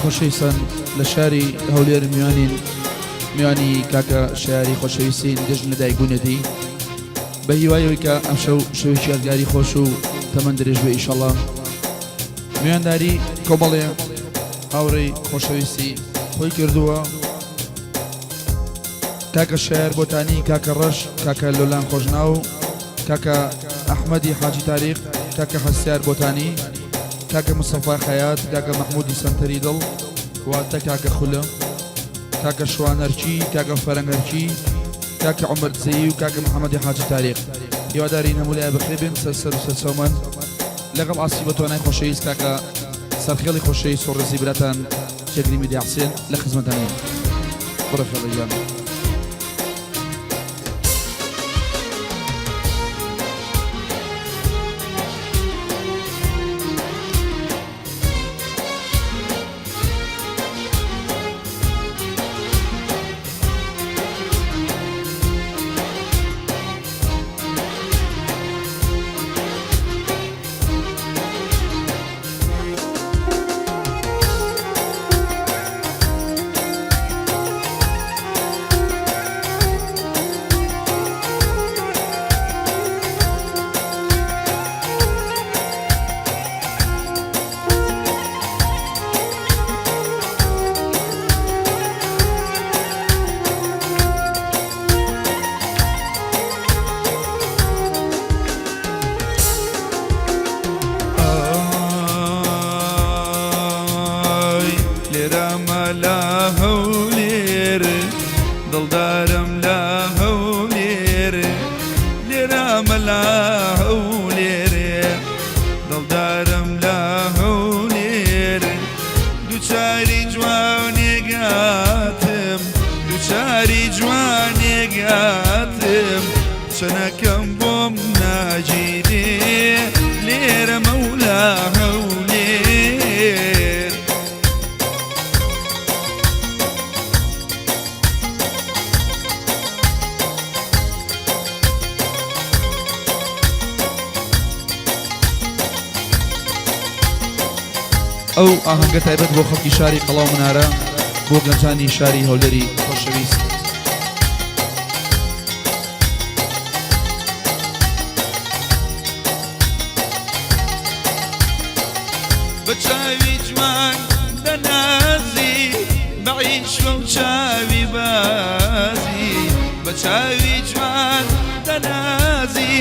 خۆشەویستان لە شاری هەولێر میوانین، میوانی کاکە شاری خۆشەویستین، جەژن لە دایکبوونیەتی. بە هیوای ئەوەی کە ئەمشەو شەوێکی یادگاری خۆش و تەمەن درێژ بێ ئیشەڵا. میوانداری کۆمەڵێ هاوڕێی خۆشەویستی خۆی کردووە. کاکە شایار بۆتانی، کاکە ڕەش، کاکە لۆلان خۆشناو، کاکە ئەحمەدی حاجی تاریق، کاکە هەستیار بۆتانی، کاکە مستەفا خەیات، کاکە مەحمودی سەنتەری دڵ، واتە کاکە خولە، کاکە شوان هەرکی، کاکە فەرەنگ هەرکی، کاکە عومەر دزەیی و کاکە محەمەدی حاجی تاریق. هیوادارین هەموو لایە بەخێر بێن سەر سەر و سەرچاومان لەگەڵ ئاسی بەتوانای خۆشەویست کاکە سەرخێڵی خۆشەویست و ڕێزی براتان جێگری میدیا حسێن لە خزمەتانین. بڕۆ خێڵە گیان. ئای لێرە مەلا هەولێر دڵدارم لە هەولێر لێرە مەلا هەولێرێ دڵدارم لە هەولێر دووچاری جوانێگاتم دووچاری جوانێگاتم چەنەکەم بۆم ناگیرێ لێرە مەولا هەولێر. ئەو ئاهەنگە تایبەت بۆ خەڵکی شاری قەڵا و منارە بۆ گەنجانی شاری هەولێری خۆشەویست. بە چاوی جوان دەنازی بە عیشوە و چاوی بازی بە چاوی جوان دەنازی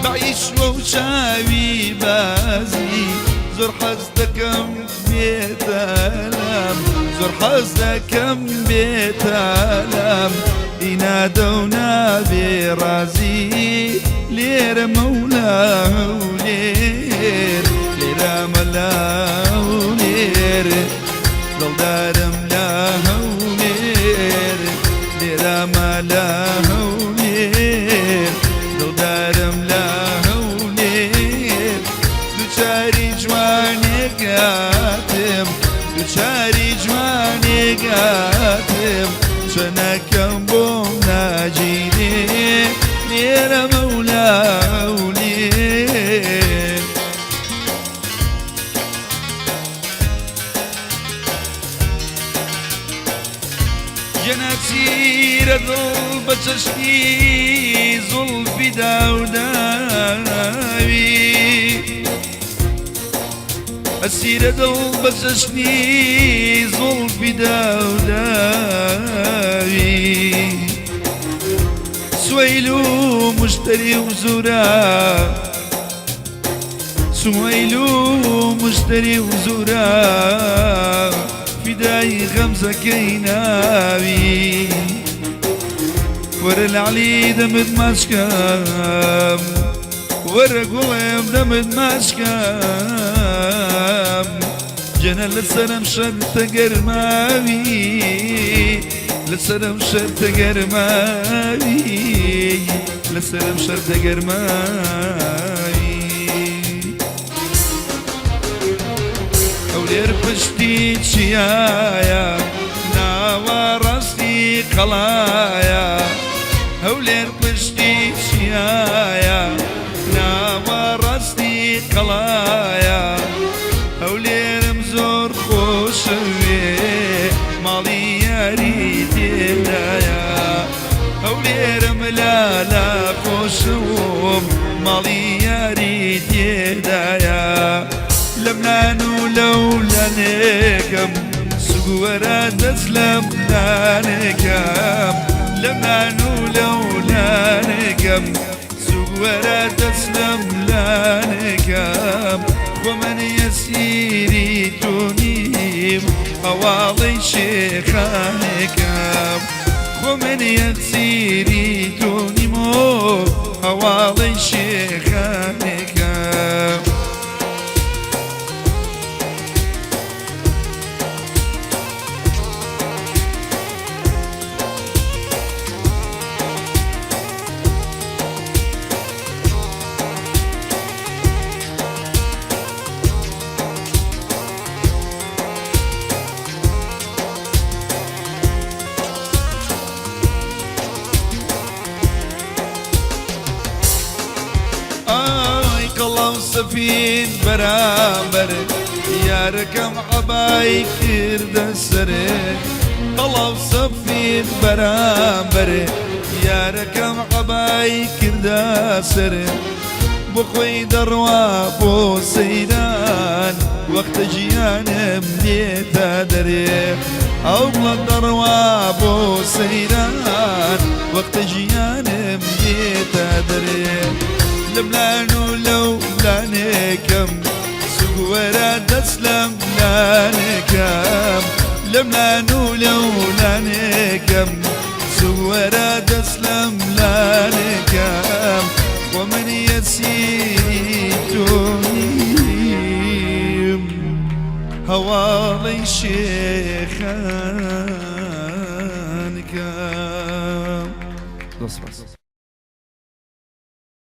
بە عیشوە و چاوی بازی زۆر حەز دەکەم بێتەلام زۆر حەز دەکەم بێتەلام ئینادە و نابێ ڕازی لێرە مەولا هەولێر لێرە مەلا هەولێر دڵدارم لە هەولێر لێرە مەلا هەولێر دڵدارم لە هەولێر دووچاری جوانێکاتم دووچاری جوانێکاتم چەنەکەم بۆم ناگیرێ لێرە مەولا هەولێر. گەناچیرە دڵ بە چەشنی زوڵفی داوداوی ئەسیرە دڵ بە چەشنی زوڵفی داوداوی سوەیل و مشتری و زورا سوەیل و مشتری و زورا فیدای غەمزەکەی ناوی وەرە لەعلی دەمت ماچکەم وەرە گوڵێم دەمت ماچکەم جەنە لەسەرم شەرتە گەرماوی لەسەرم شەرتە گەرماوی لەسەرم شەرتە گەرماوی هەولێر پشتی چیایە ناوەڕاستی قەڵایە هەولێر پشتی چیایە ناوەڕاستی قەڵایە هەولێرم زۆر خۆشەوێ. لێرەم لالا خۆشم ماڵی یاری تێدایە لەملان و لەولانێکم سوگوەرە دەست لەم لانێکم لەملان و لەولانێکم سوگوەرە دەست لەم لانێکم خۆ من یەسیری تۆ نیم هەواڵەی شێخانێکم خۆ من یەسیری تۆ نیم و هەواڵەی شێخانێکم. ئای قەڵەم سەفین بەرامبەر یارەکەم عەبای کردە سەرێ قەڵەم سەفین بەرامبەر یارەکەم عەبای کردە سەرێ بۆ خۆی دەڕوا بۆ سەیران وەختە ژیانم دێتە دەرێ ئەو بڵە دەڕوا بۆ سەیران وەختە ژیانم دێتە دەرێ لەملان و لەو لانێکم سوگوەرە دەست لەم لانێکم لەملان و لەو لانێکم سوگوەرە دەست لەم لانێکم خۆ من یەسیری تۆ نیم هەواڵەی شێخانکەم. زۆر سپاس.